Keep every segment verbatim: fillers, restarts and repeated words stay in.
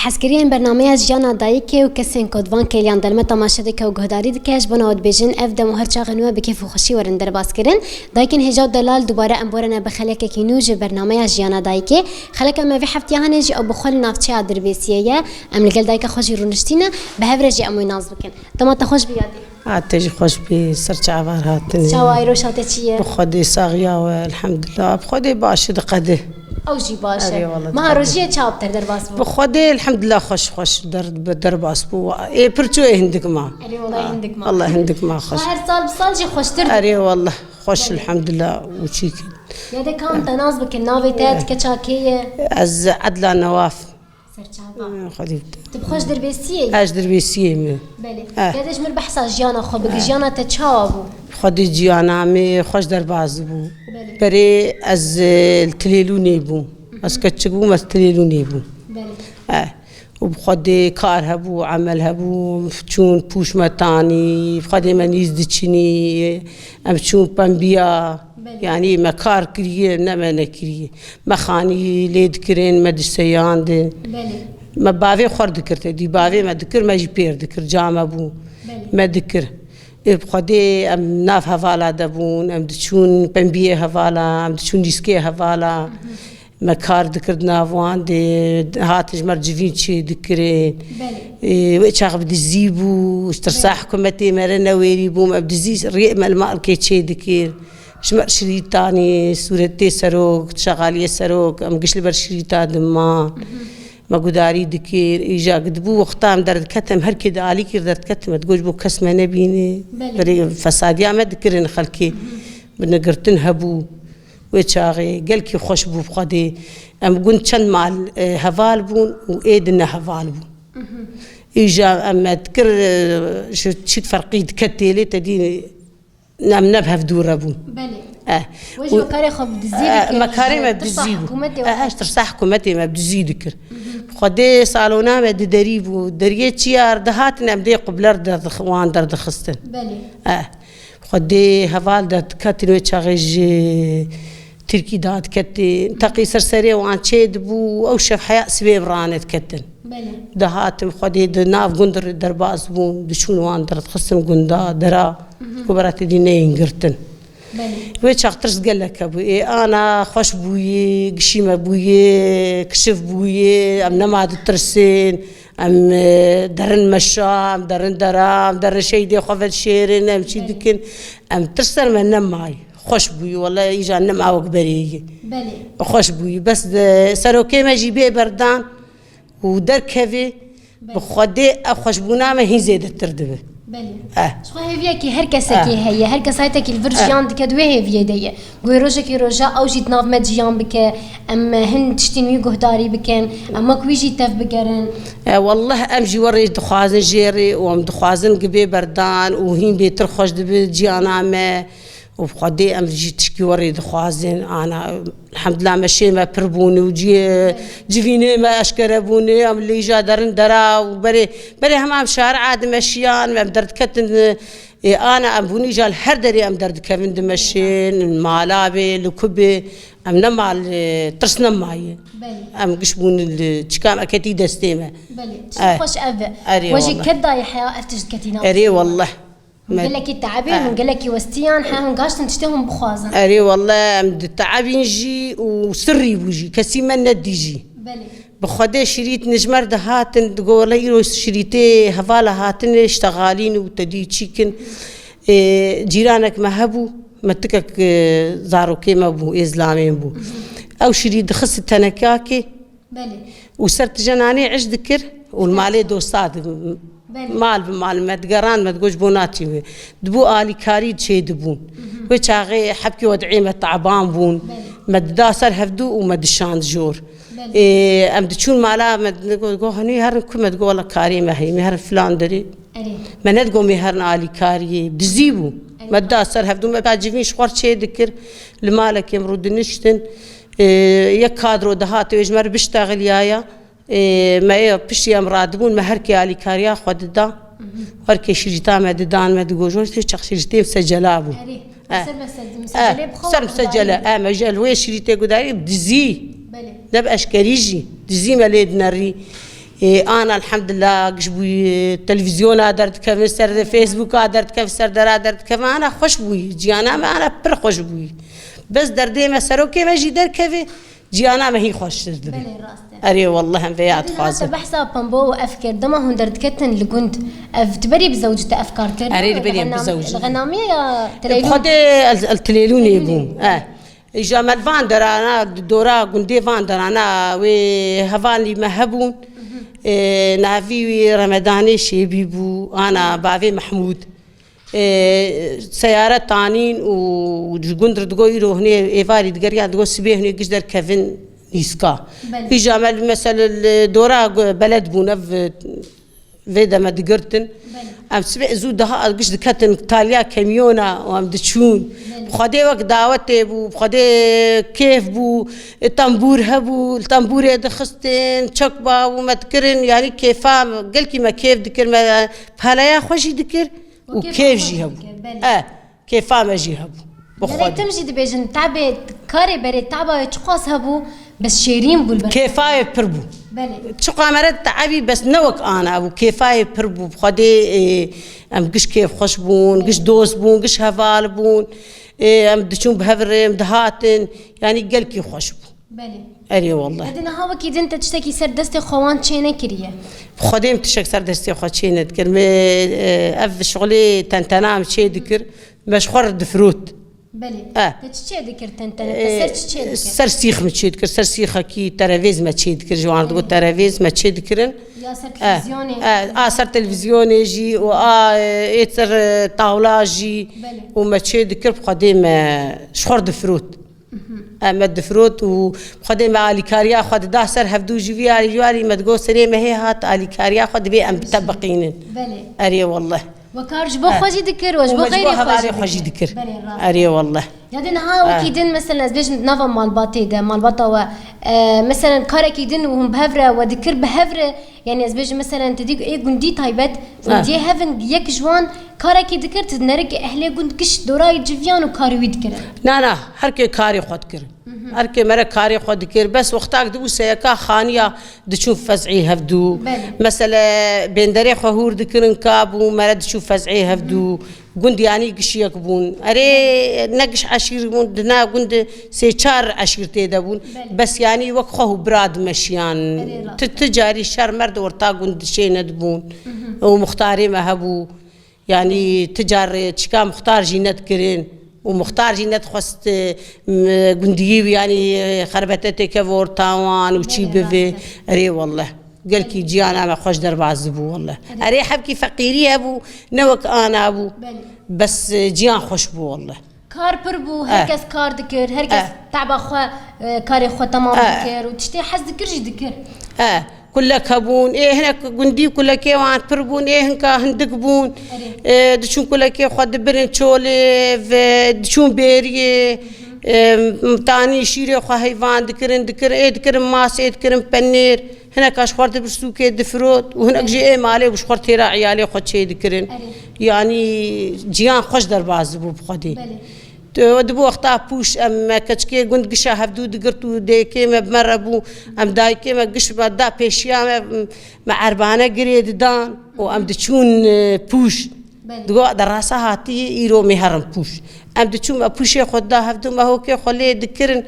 Hezkiriyên bernameya Jiyana Dayikê û kesên ku di van kêliyan de li me temaşe dike û guhdarî dike, ji bona we dibêjin, ev dem û her çaxên we bi kêf û xweşî werin derbas kirin. Dayikên hêja û delal dubare em borene bi xelekekî nû ji bernameya Jiyana Dayikê. Xeleka me vê heftiya hanê jî ew bi xwe li navçeya Dirbêsiyê ye. Em li gel dayika xwe jî rûniştîne, bi hev re jî em wê nas bikin. Dema te xweş bî yadî. Ha, te jî xweş bî, ser çavar hatinê. Çawa îro şate çi ye? Bi Xwedê saxiya we, elhamdulillah. Bi Xwedê baş e, diqede. Ew jî baş e. Erê, wala, meha diqede. Rojiyê çawa bi te derbas bû? Bi Xwedê, elhamdulillah, xweş, xweş der-, bi derbas bû. Ê pir çû, ê hindik ma. Erê, wala, ha, hindik ma. Allah, hindik ma xweş. Her sal bi sal jî xweştir dibû. Erê, wala, xweş, belê, elhamdulillah, û çî kir. Ya de kam te nas bikin, navê te, eh, ti keça kê ye? Ez Edla Newaf. Serçava. Ha, Xwedê bide. Tu bi xwe ji Dirbêsiyê yî? Ez Dirbêsiyê me. Belê. Eh. Ya de ji mir behsa jiyana xwe bike, eh, jiyana te çawa bû? Xwedê jiyana me xweş derbas bû. Belê. Berê ez, e, li Tilêlûnê bûm. Mhm. Ez keçik bûm, ez Tilêlûnê bûm. Belê. Eh. Û bi Xwedê kar hebû, emel hebû, çûn pûş me tanî, bi Xwedê me nîz diçinî, em çûn pembiya. Belê. Yanî me kar kiriye, ne me nekiriye. Me xanî lê dikirin, me diseyandin. Belê. Me bavê xwe dikir, te dî bavê me dikir, me jî pêr dikir, ca me bû. Belê. Me dikir. Ê bi Xwedê em nav hevala de bûn, em diçûn pembiyê hevala, em diçûn dîskê hevala. Mhm. Me kar dikir di nav wan de, hatin ji me re civîn çê dikirin. Belê. Ê, wê çax bi dizî bû, ji tirsa, belê, hikûmetê me re newêrî bûm, em dizî rê me li malkê çê dikir. Ji me re şirîtanî, sûretê serok, şexaliyê serok, em giş li ber şirîta dima. Mhm. Me gudarî dikir, îja dibû wexta em derdiketin, em her kê di alîkir derdiketin, me digot ji bo kes me nebîne. Belê. Berê fesadiya me dikirin xelkê. Mhm. Binegirtin hebû. Wê çaxê gelkî xweş bû bi Xwedê. Em gund çend mal, e, heval bûn û ê di ne heval bûn. Mhm. Îja em me dikir, e, ji çîk ferqî dike têlê te dî em ne bi hev dû re bûn. Belê. Eh. We jî û karê xwe bi dizî, eh, dikir, me karê ji me bi tirsa dizî bû. Hikûmetê. Eh, eh, ji tirsa hikûmetê me bi dizî dikir. Mhm. Xwedê salona me di derî bû. Deriyê çiyar dihatin em dê qubler derdix-, wan derdixistin. Belê. Eh. Xwedê heval derdiketin wê çaxê ji Tirkî dadiketin. Teqî ser serê wan çê dibû, ew şev heya sibê bi ranê diketin. Belê. Dihatin Xwedê di nav gund re derbas bûn, diçûn wan derdixistin gunda, dera, mhm, ku beratê dî neyên girtin. Belê. Wê çax tirs gelek hebû. Ê ana xweş bûyê, gişî me bûyê, kişif bûyê, em nema ditirsin. Em, e, derin meşa, em derin dera, em derin şehîdê xwe vedişêrin, em çî, belê, dikin. Em tirs ser me nemayî. Xweş bûyî, wele îja nema wek berê yî. Belê. Xweş bûyî. Bes de serokê me jî bê berdan û derkevê, belê, bi Xwedê ev xweşbûna me hîn zêdetir dibe. Belê. Eh. Ji xwe hêviyekî her kesekî, eh, heye. Her kesayîtekî li vir, eh, jiyan dike di wê hêviyê de ye. Guhê rojekî roja ew jî di nav me de jiyan bike, em hin tiştên wî guhdarî bikin, em wek wî jî tev bigerin. E, wellah em jî we rê dixwazin jê rê û em dixwazin gibê berdan û hîn bêtir xweş dibe ciyana me û bi Xwedê em jî tişkî we rê dixwazin. Ana, elhamdulillah meşê me pir bûne û ciyê, civînê me eşkere bûne, em li îja derin dera û berê, berê hema em şari'a dimeşiyan, em derdiketin. Ê, ana em bûn îja li her derê em derdikevin dimeşin, mala bê, li ku bê, em nema li tirs nemaye. Belê. Em giş bûn li çika me ketî destê me. Belê. Tiştê, eh, xweş ev e. Erê, we jî, wellah, ket dayê heya ev tişt ketî nav. Erê, wellah. Me gelekî teebîn, eh, hûn gelekî westiyan, he hûn gaştin tiştê hûn bixwazin. Erê, wellah, em di teebîn jî û sirrî bû jî. Kesî me nedî jî. Belê. Bi Xwedê şirît nijmer dihatin, digo, wele îro şirîtê hevala hatine, ştexalîn û te dî çîkin. Ê, cîranek me hebû, me tikek, e, zarokê me bû, ê zilamên bû. Ew şirît dixist tenekakê, belê, û ser tije nanê iş dikir û li malê dosta di-, belê, mal bi mal me digeran, me digot ji bo naçî wê. Dibû alîkarî çê dibûn. Wê çaxê hebkê we diê me taban bûn. Belê. Me dida ser hevdû û me dişand jor. Belê. Ê, em diçûn mala me, digo, "Hanî herin ku?" Me digo, "Wela karê me heye, me herin filan derê." Erê. Me nedigo me herin alîkariyê, dizî bû. Erê. Me da ser hevdû, me ka civîn ji xwe çê dikir, li malekê em rûdiniştin. Ê, yek kadro dihat, wê ji me re biştexiliyaya. Ê, me yê piştî em radibûn, me her kê alîkariya xwe dida. Mhm. Her kê şirîta me didan, me digo, "Jor tê çax şirîtê secela bû." Erê. Eh. Ser mesel-, eh, mesecelê bi xwe ser mesecele, eh, me ji el wê şirîtê gudarî dizî. Belê. Ne bi eşkerî jî. Dizî me lê dinerî. Ê, ana elhamdulillah, giş bûyî, televîzyona derdikevin, ser de Facebooka derdikevin, ser dera derdikevin, ana xweş bûyî. Ciyana me ana pir xweş bûyî. Bes derdê me, serokê me jî derkeve, ciyana me hî xweştir dibe. Belê, rast e. Erê, wallah, em vêya dixwazin. Te behsa pembo û ev kir, dema hûn derdiketin li gund, ev tu berî bi zewcî te ev kar kir? Erê, li berî em bi zewcî. Li Xenamiyê ya Tileylûn? Xwedê el, el Tileylûnê bûm. E. Îja me li van derana, di dora gundê van derana, wê hevalî me hebûn. Ê, navî wî Remedanê Şêbî bû, ana bavê Mehmûd. Ê, seyare tanîn û ji gund re digo îro hinê êvarî digeriyan, digo sibê hinê giş derkevin nîska. Belê. Îja me li mesele li dora gu-, beled bûn ev, vê de me digirtin. Belê. Em sibê zû daha giş diketin taliya kemyona û em diçûn. Belê. Xwedê wek dawetê bû, Xwedê kêf bû, e, tembûr hebû, li tembûrê dixistin, çekba bû me dikirin, yanî kêfa, gelkî me kêf dikir, me peleya xwe jî dikir û kêfa kêf xwe jî jî hebû. Dikir, belê. E. Kêfa me jî hebû. Bi Xwedê. Tim jî dibêjin, tabê karê berê taba wê çiqas hebû, bes şêrîn bû li ber. Kêfa wê pir bû. Belê. Çiqa mere teebî bes ne wek ana bû. Kêfa wê pir bû. Bi Xwedê, e, em giş kêf xweş bûn, giş dost bûn, giş heval bûn. E, em diçûn bi hev re, em dihatin. Yanî gelkî xweş bû. Belê. Erê wallah. Edi niha wekî din te tiştekî ser destê xwe wan çê nekiriye? Xwedê min tiştek ser destê xwe çê nedikir. Me, e, ev şixulê tentena min çê dikir. Me ji xwe re difirot. Belê. E. Te çi çê dikir tentene? Te ser çi çê dikir? E, ser sîx min çê dikir. Ser sîxekî terevêz me çê dikir. Ji wan re digot terevêz me çê dikirin. Ya ser televîzyonê? E, a ser televîzyonê jî û a, e, ê ser, e, tawla jî. Belê. Û me çê dikir, bi Xwedê me ji xwe re difirot. Em me difirot û Xwedê me alîkariya xwe dida ser hevdû ji vî alî ji wî alî me digot serê me hê hat alîkariya xwe dibê em bitebiqînin. Belê. Erê wallah. We kar ji bo xwe jî dikir, we ji bo xeyrê xwe jî dikir. Belê, rast. Erê wallah. Ya de niha wekî din, mesela ez bêjim nava malbatê de, malbata we, e, mesela karekî din û hûn bi hev re we dikir, bi hev re Yani ez bêjim, meselen, te dî ê gundî taybet, gundiyê hev in, yek ji wan karekî dikir, tu dinerikî ehlê gund giş dorayê civiyan û karê wî dikirin. Na, na, her kê karê xwe dikir. Her kê mere karê xwe dikir. Bes wextak dibû seyeka xaniya diçûn fez'î hevdû. Belê. Mesele bênderê xwe hûr dikirin ka bû, mere diçû fez'ê hevdû. Gund yanî giş yek bûn. Erê, ne giş eşîr bûn, di na gund sê çar eşîr tê de bûn. Belê. Bes yanî wek xwe û bira dimeşiyan. Erê, rast. Ti, ti carî şer mer di orta gund dişêne dibûn. Û muxtarê me hebû. Yanî ti car çika muxtar jî nedikirin. Û muxtar jî nedixwest, e, m-, gundiyî wî yanî, e, xerbete têkeve orta wan û çî bive. Belê, rast e. Erê, wallah. Gelkî ciyana me xweş derbas dibû, wallah. Erê. Erê, hevkî feqîrî hebû, ne wek ana bû. Belê. Bes, e, ciyan xweş bû, wallah. Kar pir bû, eh, her kes kar dikir, her kes, eh, teba xwe, e, karê xwe temam, eh, dikir û tiştê hez dikir jî dikir. Eh, kulek hebûn, ê hinek gundî kulekê wan pir bûn, ê hinka hindik bûn. Erê. E, diçûn kulekê xwe dibirin çolê ve, diçûn bêriyê, e, tanî şîrê xwe heyvan dikirin, dikir, ê dikirin masê, dikirin penêr. Hineka ji xwe re dibir sûkê difirot û hinek jî ê malê bû ji xwe re têra eyalê xwe çê dikirin. Erê. Yanî ciyan xweş derbas dibû bi Xwedê. Belê. Tu, dibû wexta pûş em me keçikê gund gişa hevdû digirt û dêkê me bi me re bû. Em dayikê me giş me da pêşiya me, me erbane girê didan û em diçûn, e, pûş. Belê. Digo, de rasa hatî, îro me herin pûş. Em diçûn me pûşê xwe da hevdû me hokê xwe lê dikirin.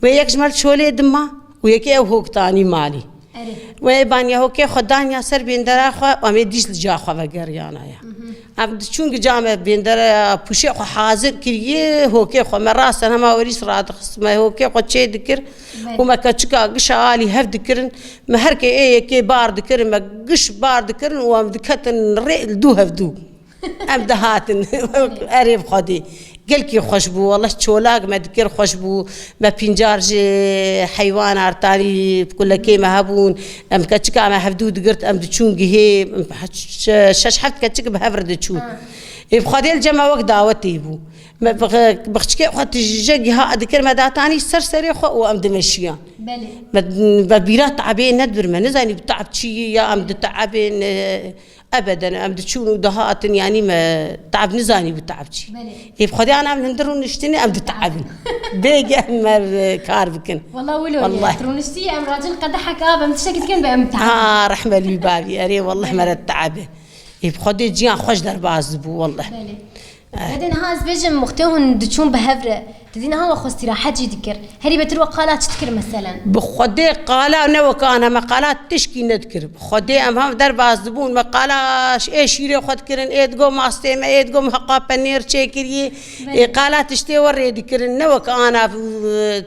Wê yek ji me li çolê dima û yekê ew hok tanî malî. Erê. Wê banya hokê xwe danya ser bêndera xwe, em ê dîs li ca xwe vegeriyana ya. Em diçûn gica me bêndera pûşê xwe hazir kiriye, hokê xwe me rasten hema werîs radixist, me hokê xwe çê dikir. Belê. Û me keçika gişa alî hev dikirin. Me her kê ê yekê bar dikirin, me giş bar dikirin û em diketin rê li dû hevdû. Em dihatin. Erê bi Xwedê. Gelkî xweş bû. Wallah çolak me dikir xweş bû. Me pîncar ji heywan artanî kulekê me hebûn. Em keçika me hevdû digirt, em diçûn gihê. Em şeş heft keçik bi hev re diçûn. Ha. Ê bi Xwedê li cem me wek dawetê bû. Me bi, bi xçikê xwe tije giha dikir, me datanî ser serê xwe û em dimeşiyan. Belê. Me, me bîra te'ebê nedibir, me nizanî bi te'eb çi ye ya em dite'ebên, e, Ebeden em diçûn û dihatin, yanî me te'b nizanîbû te'b çi. Belê. Ê bi Xwedê ana em li hundir rûniştine em dite'bin. Bêge em mer kar bikin. Wela wilo ye. Wellahî. Tu rûniştî em racin qedehek av em tiştekî dikin be em te'bin. Ha, rehme li wî bavî. Erê, welleh, belê, me re te'be. Ê bi Xwedê ciyan xweş derbas dibû, welleh. Belê. Eh. Nedê niha ez bêjim, wextê hûn diçûn bi hev re, didî niha we xwe îstîrahet jî dikir. Herî bêtir we qala çi dikir meselen? Bi Xwedê qala ne wek ana me qala tişkî nedikir. Bi Xwedê em hev derbas dibûn, me qala ş-, ê şîrê xwe dikirin, ê digo mastê me, ê digo me heqa penêr çêkiriyê. Belê. Ê qala tiştê we rê dikirin, ne wek ana, e,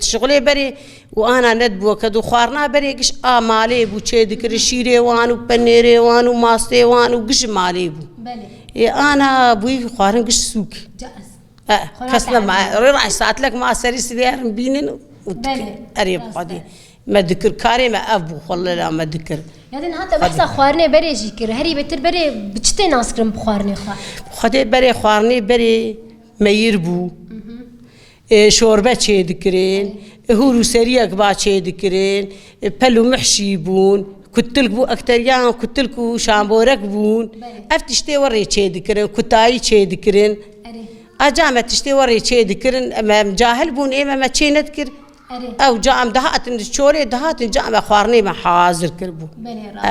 şixulê berê. Û ana nedibû ked û xwarina berê giş a malê bû çê dikir, şîrê wan û penêrê wan û mastê wan û giş malê bû. Belê. Ê ana bûyî xwarin giş sûk. Caiz. E, xwarin kes ne ma, rê raş saatlek ma serî sivêrin bînin û dikir. Belê. Erê bi Xwedê. Me dikir, karê me ev bû, xwellela me dikir. Ya din hata behsa xwarinê berê jî kir. Herî bêtir berê bi çi tê nas kirin bi xwarinê xwe? Xwedê berê xwarinê berê meyir bû. Hı hı. E, şorbe çê dikirin, e, hûr û seriyek ba çê dikirin, e, pel û mihşî bûn, kutilk bû, ekteriyan kutilk û şamborek bûn. Belê. Ev tiştê we rê çê dikirin, kutayî çê dikirin. Erê. A ca me tiştê we rê çê dikirin, em, em cahil bûn, ê me, me çê nedikir. Erê. Ew ca em dihatin, di çorê dihatin, ca me xwarinê me hazir kiribû. Belê, rast.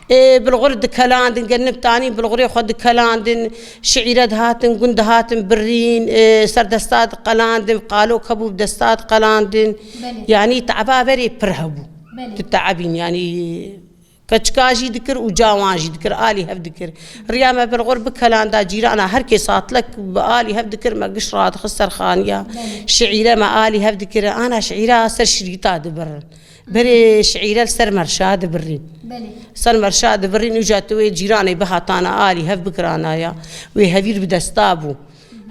E, ê, bilxur dikelandin, genim tanî bilxurê xwe dikelandin, şiîre dihatin, gund dihatin birîn, ê, ser desta diqelandin, qalok hebû bi desta diqelandin. Belê. Yanî te'ba berê pir hebû. Belê. Tu te'ebîn, yanî keçika jî dikir û cawan jî dikir, alî hev dikir. Riya me bilxur bikelanda cîrana, her kê satlek bi alî hev dikir, me giş radixist ser xaniya. Belê. Şiîre me alî hev dikir, ana şiîra ser şirîta dibirin. Berê şiîre li ser merşa dibirîn. Belê. Ser merşa dibirîn, uca tu wê cîranê bihatana alî hev bikirana ya. Wê hevîr bi desta bû.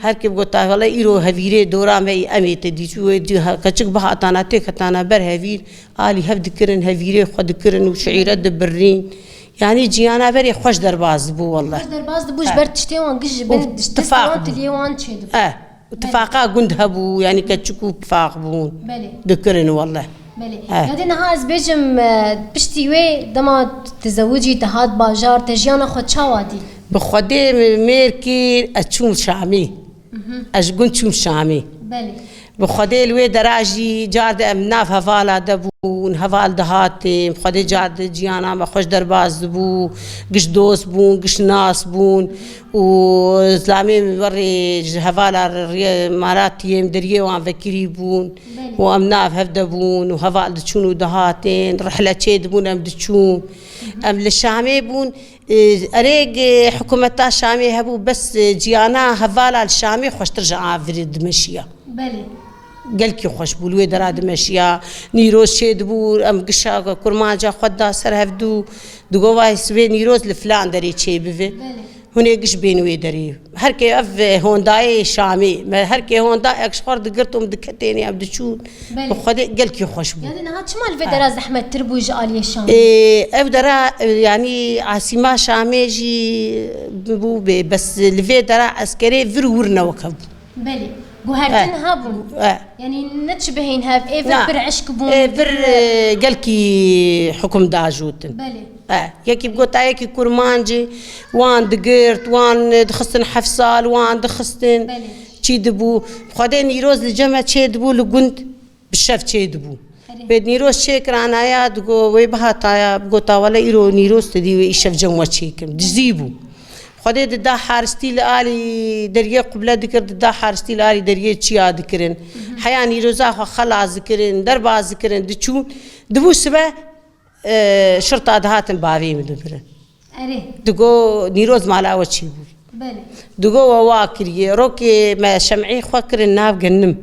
Her kê bigota, "Wele îro hevîrê dora me yî, em ê te dî." Wê dî ha-, keçik bihatana têketana ber hevîr, alî hev dikirin, hevîrê xwe dikirin û şiîre dibirîn. Yanî ciyana berê xweş derbas dibû wele. Xweş derbas dibû, ji ber tiştê wan giş ji bin, tifaq wan, bû, tiliyê wan çêdibû. Eh. Tifaqa gund hebû, yanî keçik û tifaq bûn. Belê. Dikirin wele. Belê. Eh. Yadê niha ez bêjim, e, piştî wê dema tizewicî, dihat bajar, te jiyana xwe çawa dî? Bi Xwedê mêr kir, ez çûm Şamê. Mhm. Ez ji gund çûm Şamê. Belê. Bi Xwedê li wê dera jî car de em nav hevala de bûn, heval dihatin. Bi Xwedê car de ciyana me xweş derbas dibû, giş dost bûn, giş nas bûn. Û zilamê min werê ji hevala rê-, maratiyê min deriyê wan vekirî bûn. Belê. Û em nav hev de bûn û heval diçûn û dihatin. Rihle çê dibûn, em diçûn. Mhm. Em li Şamê bûn. E, erê, e, hikûmeta Şamê hebû, bes, e, ciyana hevala li Şamê xweştir ji avirê dimeşiya. Belê. Gelkî xweş bû, li wê dera dimeşiya. Nîroz çê dibû, em gişa kurmanca xwe da ser hevdû. Digo, "Vay, sibê nîroz li filan derê çê bive." Belê. Hûn ê giş bên wê derê. Her kê ev, e, hondayê Şamê. Me her kê honda ek ji xwe digirt û em diketêne, em diçûn. Belê. Bi Xwedê gelkî xweş bû. Yanî niha çima li vê dera zehmettir bû ji aliyê Şamê? Ê, ev dera, e, yanî asîma Şamê jî bû bê, bes li vê dera eskerê vir wir ne wek hev bû. Belê. Guhertin hebûn. Eh. Yanî ne çi bihên hev, ê vir pir eşk bûn, ê vir, vir, e, gelkî hukm dajotin. Belê. Eh, yekî bigota yekî kurmancî, wan digirt, wan, e, dixistin heft sal, wan dixistin. Belê. Çî dibû. Xwedê nîroz li cem me çê dibû li gund. Bi şev çê dibû. Erê. Wê nîroz çê kirana ya, digo wê bihataya, bigota, "Wele îro nîroz te dî wê îşev cem we çê kim." Dizî bû. Xwedê dida haristî li alî deriyê quble dikir, dida haristî li alî deriyê çiya dikirin. Mhm. Heya nîroza xwe xelas dikirin, derbas dikirin, diçûn. Dibû sibe, e, şirta dihatin bavê min dibirin. Erê. Digo, "Nîroz mala we çi bû?" Belê. Digo, "We wa kiriye." Rokê me şem'ê xwe kirin nav genim.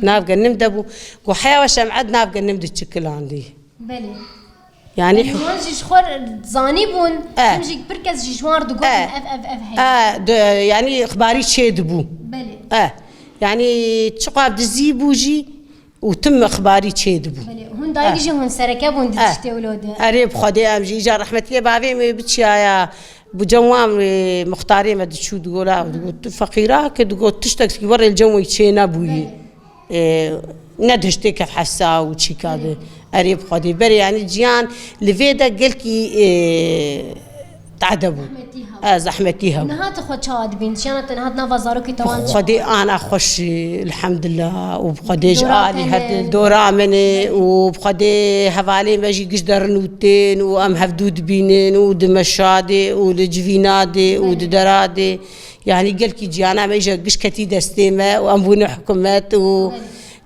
Nav genim de bû. Go, "Heya we şem'e di nav genim de çikilandî." Belê. Yanî, yanî wan jî ji xwe zanî bûn, eh, him jî pir kes jî ji wan re digotin, eh, "Ev, ev, ev heye." Eh, de, yanî, ixbarî çê dibû. Belê. Eh, yanî, çiqas dizî bû jî, û tim ixbarî çê dibû. Belê, hûn dayik jî hûn sereke bûn di tiştê wilo de. Erê, bi Xwedê em jî îcar rehmetiyê bavê min wê biçiyaya, bi cem wan wê muxtarê me diçû, digot, "La," digot, "tu feqîra ke," digot, "tiştek werê li cem wê çê nebûyî." Belê. Ê, ne dihiştê kef hesa û çîka de. Belê. Erê, bi Xwedê. Berê, yanî ciyan li vê de gelkî, ê, tade bû. Zehmetî hebû. E, zehmetî hebû. Niha tu xwe çawa dibîn? Jiyana te niha di nava zarokê te wan çawa? Xwedê ana xweş, elhamdulillah, û bi Xwedê ji Dora alî te her ne? Dora min e, û bi Xwedê hevalê me jî giş derin û tên, û em hevdû dibînin, û di meşa de, û di civîna de, û di Belê. dera de. Yanî gelkî ciyana me jî giş ketî destê me, û em bûne hikûmet, û Belê.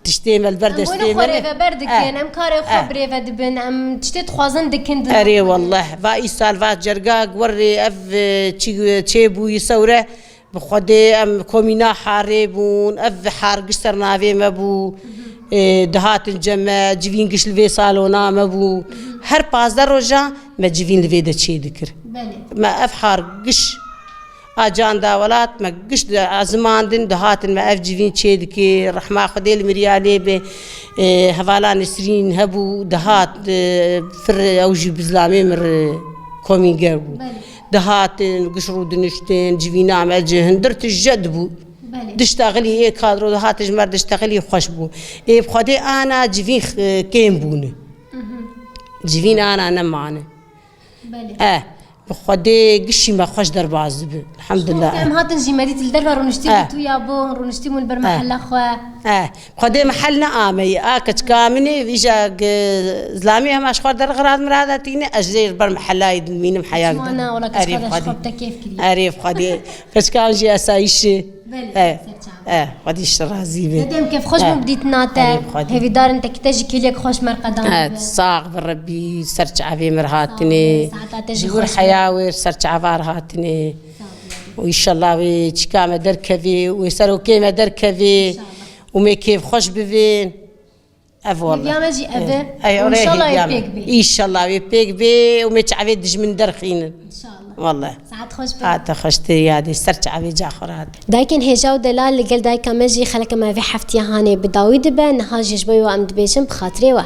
tiştê me li ber Em destê wene xwe me ne. rêveber dikin, Eh. em karê xwe Eh. birêve dibin, em tiştê dixwazin dikin di Erê nava xwe de. Welleh, va îsal va cerga werê ev, e, çi, çê bûyî sewre, bi Xwedê em komîna harê bûn, ev har giş ser navê me bû. E, dihatin cem me, civîn giş li vê salona me bû. Her pazdeh roja me civîn li vê de çê dikir. Belê. Me ev har giş A can da welat me giş diazimandin, dihatin me ev civîn çê dikir. Rehma Xwedê li miriya lê be, e, hevala Nesrîn hebû, dihat, e, fir ew jî bi zilamê min re komînger bû. Belê. Dihatin, giş rûdiniştin, civîna me ci hundir tije dibû. Belê. Diştexilî ê kadro dihatin ji me re diştexilî xweş bû. Ê bi Xwedê ana civîn, e, kêm bûne. Mhm. Civîn ana nemane. Belê. Eh, bi Xwedê gişî me xweş derbas dibi. Elhamdulillah. Em hatin jî me dît li derve rûniştî Eh. bû, tu ya bo rûniştî bûn li ber Eh. mehella xwe. Eh, Xwedê mehel ne ameyî. A keçika min ê, vîja g-, zilamê hema ji xwe derxirat mirada tîne, ez jê li ber mehellayê dimînim heya Çima gidin. na, wala Erê keçika de ji Xwedê. xwe bi te kêf kiriye. Erê Xwedê. Keçika min jî esayîşê. Belê, Eh, ser çavan. eh, Xwedî ji te razî be. Dede em kêfxweş Eh, bûn bi dîtina te. Erê Xwedî. Hêvîdarin te kitê jî kêliyek xweş merqedan Eh, bibe. Sax bi Rebbî ser çavê mir hatine. Saeta te jî Ji wir xweş be. Heya wêr ser çava r hatine. Sax bi Rebbî. Û înşallah wê çîka me derkevê, wê serokê me derkevê. Înşallah. Û me kêfxweş bivên. Ev wala. Hêviya me jî ev e. Ey, Û olê înşallah hêviya wê me. pêk bê. Înşallah wê pêk bê û me çavê dijmin derxînin. Înşallah. Wala. Saet xweş be. Ha, te xweştir yadê, ser çavê ca xwe rahat. Dayikên hêja û delal li gel dayika me jî xeleke me vê heftiya hanê bi dawî dibe, niha jî ji bo wê em dibêjin bi xatirê we.